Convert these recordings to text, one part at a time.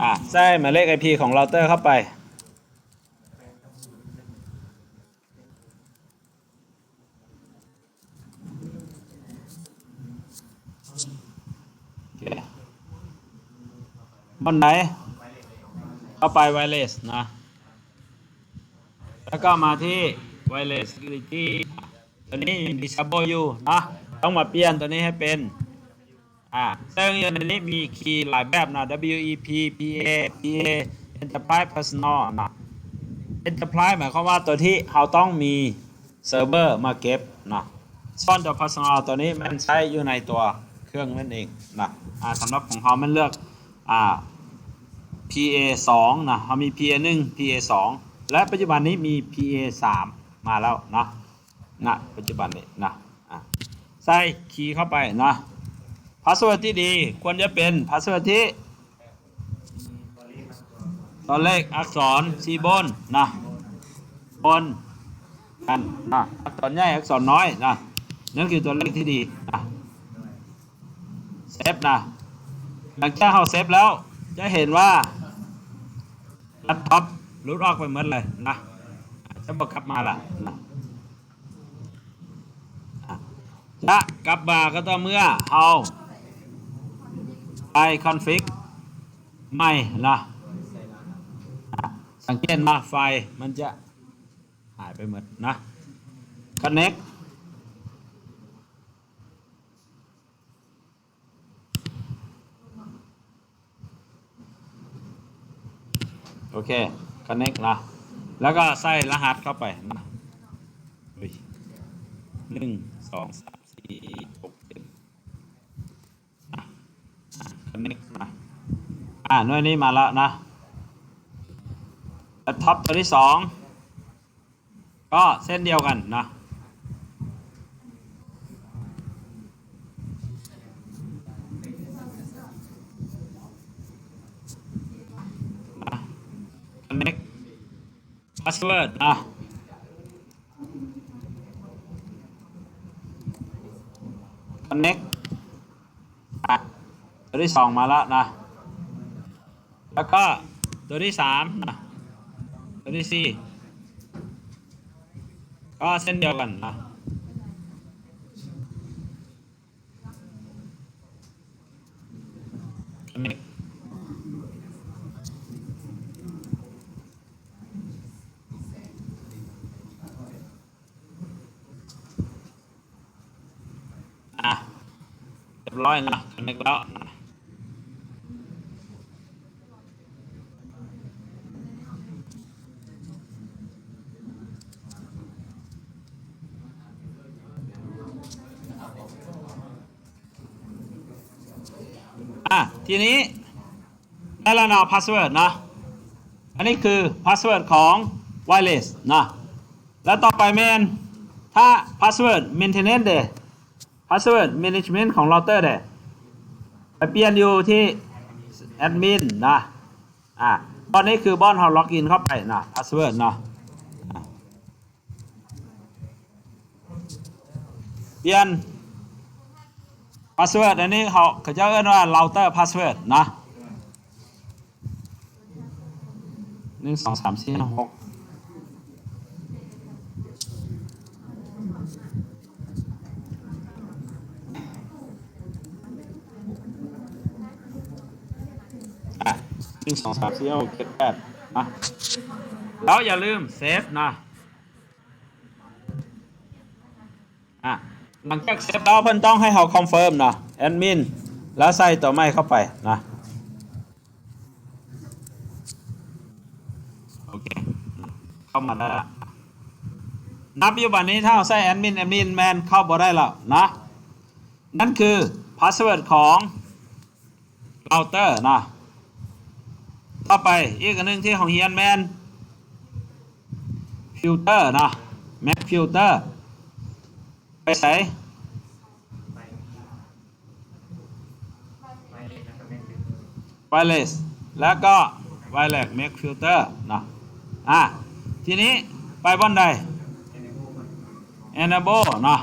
ອາ ໃສ່ໝາຍເລກ ໄອພີ ຂອງເຮົາເຕີເຂົ້າໄປ. ໂອເຄ ບ່ອນໃດ? ເຂົ້າໄປ wireless ນະ ແລ້ວກໍມາທີ່ wireless security ຕົວນີ້ຍັງ disable ຢູ່ນະ ຕ້ອງມາປ່ຽນຕົວນີ້ໃຫ້ເປັນ ອາ ເຊິ່ງຢູ່ໃນນີ້ມີຄີຫຼາຍແບບນະ WEP PA PA Enterprise Personal ນະ Enterprise ໝາຍຄວາມວ່າຕົວທີ່ເຮົາຕ້ອງມີ ເຊີເວີມາເກັບເນາະ ສ່ວນຕົວ Personal ຕົວນີ້ແມ່ນໃຊ້ຢູ່ໃນຕົວເຄື່ອງນັ້ນເອງເນາະ. ອາ ສຳລັບຂອງເຮົາແມ່ນເລືອກ ອາ PA ສອງເນາະ ເຮົາມີ PA ໜຶ່ງ PA ສອງ ແລະ ປັດຈຸບັນນີ້ມີ PA ສາມ ມາແລ້ວເນາະ ນະ ປັດຈຸບັນນີ້ເນາະ. ອາ ໃສ່ຄີເຂົ້າໄປເນາະ password ທີ່ດີຄວນຈະເປັນ password ທີ່ ຕົວເລກອັກສອນສີ່ບົນນະ ບົນກັນນະ ອັກສອນໃຫຍ່ອັກສອນນ້ອຍນະ ນັ້ນຄືຕົວເລກທີ່ດີນະ. ເຊບນະ ຫຼັງຈາກເຮົາເຊບແລ້ວ ຈະເຫັນວ່າແລັບທັອບຫຼຸດອອກໄປໝົດເລີຍນະ ຈະບໍ່ກັບມາລະນະ. ຈະກັບມາກໍຕໍ່ເມື່ອເຮົາໄປຄອນຟິກໃໝ່ເນາະ ສັງເກດວ່າໄຟລ໌ມັນຈະຫາຍໄປໝົດນະ ຄອນເນັກ ໂອເຄ ຄອນເນັກນະ ແລ້ວກໍໃສ່ລະຫັດເຂົ້າໄປນະ ອຸ້ຍ ໜຶ່ງ ສອງ ສາມ ສີ່ ຫົກ ເຈັດ ອ່ະ ອ່ະ ຄອນເນັກນະ ອ່າ ໜ່ວຍນີ້ມາແລ້ວນະ ແລັບທັອບຕົວທີສອງ ກໍເຊັ່ນດຽວກັນເນາະ ອ່ະ ຄອນເນັກ ພາສເວີດເນາະ ຄອນເນັກ ອ່ະ ຕົວທີສອງມາແລ້ວນະ ແລ້ວກໍຕົວທີສາມນະ ຕົວທີສີ່ ກໍເຊັ່ນດຽວກັນນະ ຄອນເນັກ ອ່ະ ຮຽບຮ້ອຍເນາະ ຄອນເນັກແລ້ວ ອ່ະ ທີນີ້ໄດ້ແລ້ວເນາະ ພາສເວີດເນາະ ອັນນີ້ຄືພາສເວີດຂອງໄວເລສເນາະ ແລ້ວຕໍ່ໄປແມ່ນ ຖ້າພາສເວີດເມັນເທນແນນເດ ພາສເວີດແມເນຈເມັນຂອງເຮົາເຕີເດ ໄປປ່ຽນຢູ່ທີ່ແອດມິນນະ ອ່າ ບ່ອນນີ້ຄືບ່ອນເຮົາລັອກອິນເຂົ້າໄປນະ ພາສເວີດເນາະ ອ່າ ປ່ຽນພາສເວີດ ອັນນີ້ເຂົາ ເຂົາເຈົ້າເອີ້ນວ່າເຮົາເຕີພາສເວີດນະ ໜຶ່ງ ສອງ ສາມ ສີ່ ຫ້າ ຫົກ ອ່ະ ໜຶ່ງ ສອງ ສາມ ສີ່ ຫ້າ ຫົກ ເຈັດ ແປດ ນະ ແລ້ວຢ່າລືມເຊບນະ ອ່ະ ຫຼັງຈາກເຊບແລ້ວ ເພິ່ນຕ້ອງໃຫ້ເຮົາຄອນເຟີມເນາະ ແອດມິນ ແລ້ວໃສ່ຕົວໃໝ່ເຂົ້າໄປນະ ໂອເຄ ເຂົ້າມາໄດ້ລະ ນັບຢູ່ບາດນີ້ ຖ້າເຮົາໃສ່ແອດມິນ ແອດມິນແມ່ນເຂົ້າບໍ່ໄດ້ແລ້ວນະ ນັ້ນຄືພາສເວີດຂອງ ເຮົາເຕີນະ ຕໍ່ໄປອີກອັນໜຶ່ງທີ່ເຮົາຮຽນແມ່ນຟິວເຕີນະ ແມັກຟິວເຕີ ໄປໃສ ໄວເລສ ແລ້ວກໍໄວແລັກແມັກຟິວເຕີນະ ອ່າ ທີນີ້ໄປບ່ອນໃດ ເອເນເບິນເນາະ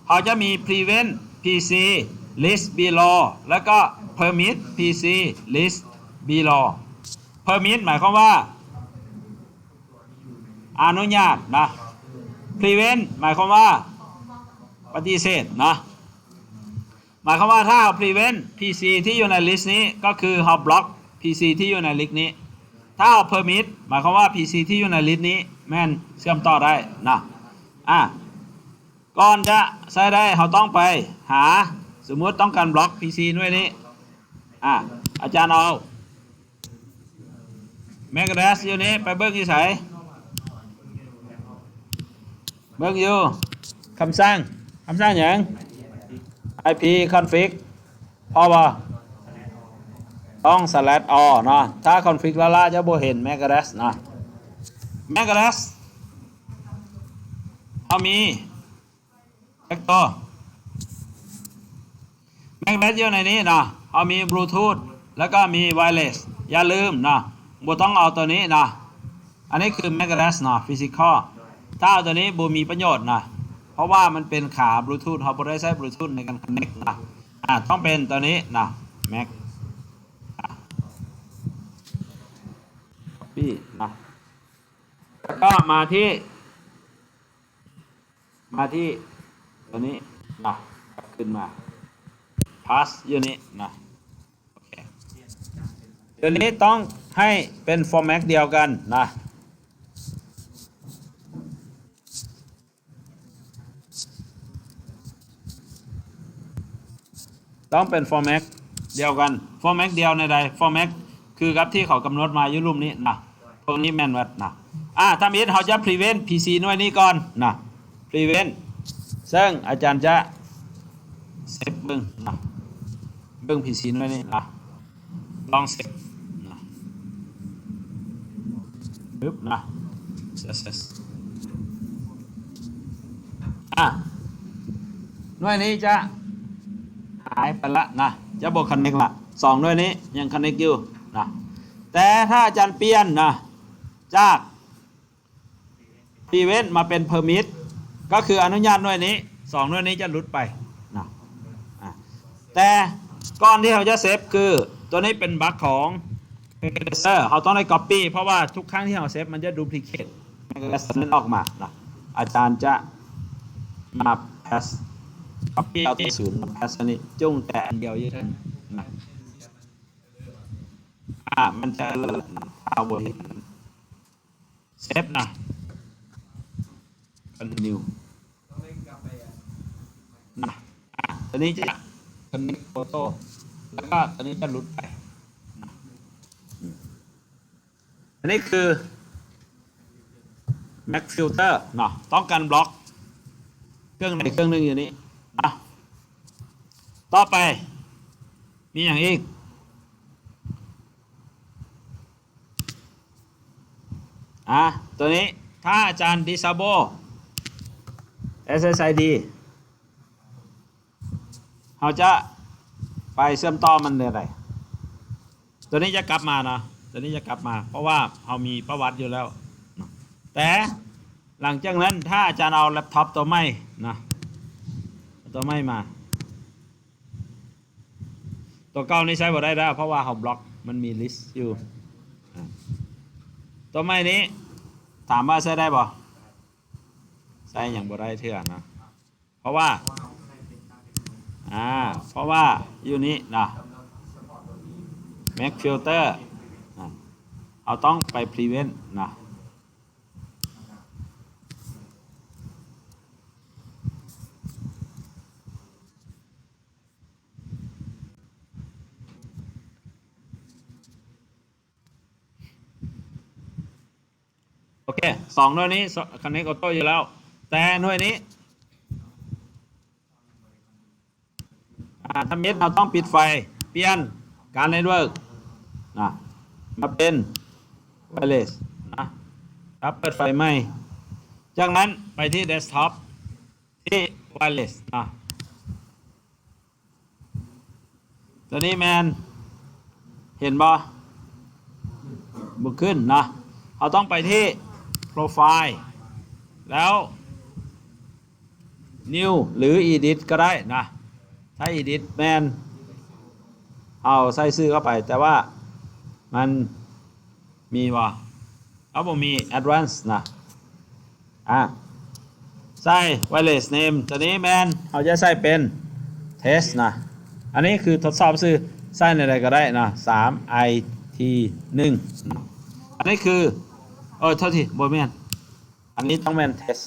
ເຮົາຈະມີພຣີເວັນພີຊີລິສບີໂລ ແລ້ວກໍເພີມິດພີຊີລິສບີໂລ permit ໝາຍຄວາມວ່າອະນຸຍາດນະ, prevent ໝາຍຄວາມວ່າປະຕິເສດນະ. ໝາຍຄວາມວ່າຖ້າເຮົາ prevent ພີຊີທີ່ຢູ່ໃນ list ນີ້ ກໍຄືເຮົາ block ພີຊີທີ່ຢູ່ໃນ list ນີ້. ຖ້າເຮົາ permit ໝາຍຄວາມວ່າພີຊີທີ່ຢູ່ໃນ list ນີ້ແມ່ນເຊື່ອມຕໍ່ໄດ້ນະ. ອາ ກ່ອນຈະໃຊ້ໄດ້ ເຮົາຕ້ອງໄປຫາ, ສົມມຸດຕ້ອງການ block ພີຊີໜ່ວຍນີ້. ອາ ອາຈານເອົາ MAC address ຢູ່ນີ້ ໄປເບິ່ງຢູ່ໃສ? ເບິ່ງຢູ່ຄຳສັ່ງ, ຄຳສັ່ງຫຍັງ? IP config ພໍບໍ່? ຕ້ອງ slash all ເນາະ. ຖ້າ config ລ້າໆ ຈະບໍ່ເຫັນ MAC address ເນາະ. MAC address ເຮົາມີ ແອັກໂຕ MAC address ຢູ່ໃນນີ້ເນາະ, ເຮົາມີ Bluetooth ແລ້ວກໍມີ wireless. ຢ່າລືມເນາະ, ບໍ່ຕ້ອງເອົາຕົວນີ້ເນາະ. ອັນນີ້ຄື MAC address ເນາະ physical. ຖ້າເອົາຕົວນີ້ບໍ່ມີປະໂຫຍດເນາະ, ເພາະວ່າມັນເປັນຂາ Bluetooth, ເຮົາບໍ່ໄດ້ໃຊ້ Bluetooth ໃນການ connect ເນາະ. ອາ ຕ້ອງເປັນຕົວນີ້ເນາະ MAC. ອາ copy ເນາະ, ແລ້ວກໍມາທີ່ ມາທີ່ຕົວນີ້ນະ, ກັບຄືນມາ paste ຢູ່ນີ້ນະ. ໂອເຄ ຕົວນີ້ຕ້ອງໃຫ້ເປັນ format ດຽວກັນນະ, ຕ້ອງເປັນ format ດຽວກັນ. Format ດຽວແນວໃດ? Format ຄືກັບທີ່ເຂົາກຳນົດມາຢູ່ລຸ່ມນີ້ນະ. ພວກນີ້ແມ່ນໝົດນະ. ອາ ທຳອິດເຮົາຈະ prevent ພີຊີໜ່ວຍນີ້ກ່ອນນະ, prevent ເຊິ່ງອາຈານຈະ save ເບິ່ງນະ, ເບິ່ງ ພີຊີໜ່ວຍນີ້ນະ, ລອງ save ນະ, ປຶບນະ, success. ອາ ໜ່ວຍນີ້ຈະຫາຍໄປລະນະ, ຈະບໍ່ connect ລະ. ສອງໜ່ວຍນີ້ຍັງ connect ຢູ່ນະ, ແຕ່ຖ້າອາຈານປ່ຽນນະ ຈາກ prevent ມາເປັນ permit ກໍຄືອະນຸຍາດໜ່ວຍນີ້, ສອງໜ່ວຍນີ້ຈະຫຼຸດໄປນະ. ອາ ແຕ່ກ່ອນທີ່ເຮົາຈະ save ຄືຕົວນີ້ເປັນບັກຂອງ erasure ເຮົາຕ້ອງໄດ້ copy ເພາະວ່າທຸກຄັ້ງທີ່ເຮົາ save ມັນຈະ duplicate ແມ່ນອອກມານະ. ອາຈານຈະມາ paste, copy ເອົາຕົວສູນມາ paste ອັນນີ້, ຈົ່ງແຕະອັນດຽວຢູ່ເທິງນະ. ອາ ມັນຈະ error ຖ້າເຮົາບໍ່ເຮັດ save ນະ, continue ນະ. ອາ ຕົວນີ້ຈະ connect photo ແລ້ວກໍຕົວນີ້ຈະຫຼຸດໄປນະ. ອັນນີ້ຄື MAC filter ເນາະ, ຕ້ອງການ block ເຄື່ອງໃດເຄື່ອງໜຶ່ງຢູ່ນີ້ນະ. ຕໍ່ໄປມີຫຍັງອີກ? ອາ ຕົວນີ້ ຖ້າອາຈານ disable SSID ເຮົາຈະໄປເຊື່ອມຕໍ່ມັນແນວໃດ? ຕົວນີ້ຈະກັບມານະ, ຕົວນີ້ຈະກັບມາ ເພາະວ່າເຮົາມີປະຫວັດຢູ່ແລ້ວ. ແຕ່ຫຼັງຈາກນັ້ນ ຖ້າອາຈານເອົາແລັບທັອບຕົວໃໝ່ນະ, ຕົວໃໝ່ມາ, ຕົວເກົ່ານີ້ໃຊ້ບໍ່ໄດ້ແລ້ວ ເພາະວ່າເຮົາບລັອກ ມັນມີລິສຢູ່. ອາ ຕົວໃໝ່ນີ້ ຖາມວ່າໃຊ້ໄດ້ບໍ່? ໃຊ້ຍັງບໍ່ໄດ້ເທື່ອນະ, ເພາະວ່າ ອາ ເພາະວ່າຢູ່ນີ້ນະ MAC filter ນະ, ເຮົາຕ້ອງໄປ prevent ນະ. ໂອເຄ ສອງໜ່ວຍນີ້ connect auto ຢູ່ແລ້ວ, ແຕ່ໜ່ວຍນີ້ ອາ ທຳອິດເຮົາຕ້ອງປິດໄຟ, ປ່ຽນການ network ນະ ມາເປັນ wireless ນະ, ແລ້ວເປີດໄຟໃໝ່. ຈາກນັ້ນໄປທີ່ desktop ທີ່ wireless ນະ. ຕົວນີ້ແມ່ນ ເຫັນບໍ່? ບໍ່ຂຶ້ນນະ. ເຮົາຕ້ອງໄປທີ່ profile ແລ້ວ new ຫຼື edit ກໍໄດ້ນະ. ຖ້າ edit ແມ່ນເຮົາໃສ່ຊື່ເຂົ້າໄປ, ແຕ່ວ່າມັນ ມີບໍ່? ເຮົາບໍ່ມີ advance ນະ. ອາ ໃສ່ wireless name ຕົວນີ້ແມ່ນ ເຮົາຈະໃສ່ເປັນ test ນະ. ອັນນີ້ຄືທົດສອບຊື່ ໃສ່ແນວໃດກໍໄດ້ນະ ສາມ ໄອ ທີ ໜຶ່ງ. ອັນນີ້ຄື ເອີ ໂທດທີ ບໍ່ແມ່ນ ອັນນີ້ຕ້ອງແມ່ນ test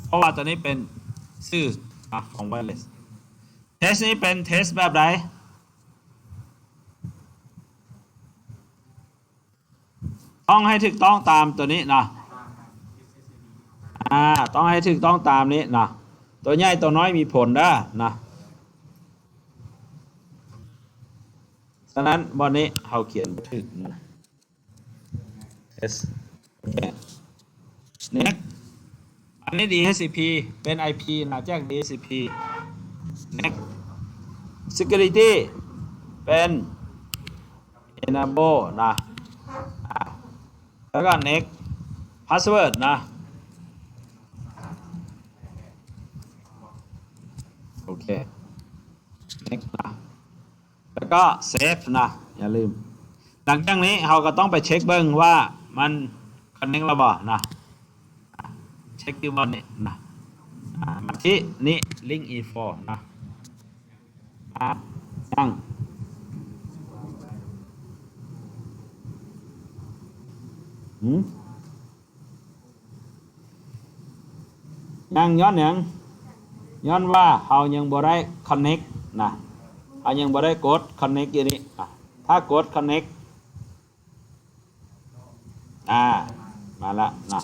ເພາະວ່າຕົວນີ້ເປັນຊື່ນະຂອງ wireless. test ນີ້ເປັນ test ແບບໃດ? ຕ້ອງໃຫ້ຖືກຕ້ອງຕາມຕົວນີ້ນະ. ອາ ຕ້ອງໃຫ້ຖືກຕ້ອງຕາມນີ້ນະ. ຕົວໃຫຍ່ຕົວນ້ອຍມີຜົນເດີນະ. ສະນັ້ນ ບ່ອນນີ້ເຮົາຂຽນບໍ່ຖືກນະ. test. ໂອເຄ next. ອັນນີ້ DHCP ເປັນ IP ນະ ແຈກ DHCP. next. security ເປັນ enable ນະ. ອາ ແລ້ວກໍ next. password ນະ. ໂອເຄ next ນະ. ແລ້ວກໍ save ນະ ຢ່າລືມ. ຫຼັງຈາກນີ້ເຮົາກໍຕ້ອງໄປເຊັກເບິ່ງວ່າມັນ connect ແລ້ວບໍ່ນະ. ເຊັກຢູ່ບ່ອນນີ້ນະ. ອາ ມາທີ່ນີ້ link info ນະ. ອາ ຍັງ ຫືມ ຍັງຍ້ອນຫຍັງ? ຍ້ອນວ່າເຮົາຍັງບໍ່ໄດ້ connect ນະ. ເຮົາຍັງບໍ່ໄດ້ກົດ connect ຢູ່ນີ້ນະ. ຖ້າກົດ connect ອາ ມາລະນະ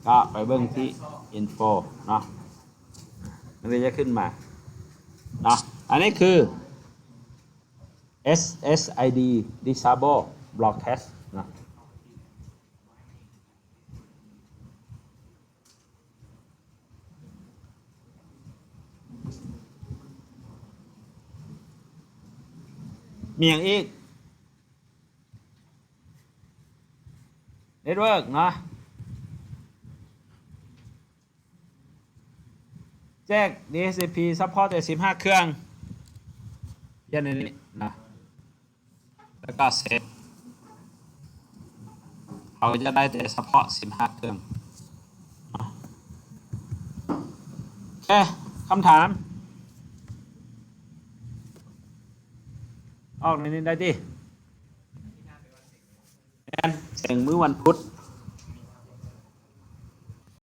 ກໍໄປເບິ່ງທີ່ info ເນາະ. ມັນກໍຈະຂຶ້ນມາເນາະ. ອັນນີ້ຄື SSID disable broadcast ເນາະ. ມີຫຍັງອີກ? network ເນາະ. ແຈກ DHCP ສະເພາະແຕ່ສິບຫ້າເຄື່ອງ ຢ່າງນີ້ນະ. ແລ້ວກໍ save ເຮົາຈະໄດ້ແຕ່ສະເພາະສິບຫ້າເຄື່ອງ. ເອີ ຄຳຖາມ ອອກໃນນີ້ໄດ້ຕິ? ແມ່ນ ເສັງມື້ວັນພຸດ.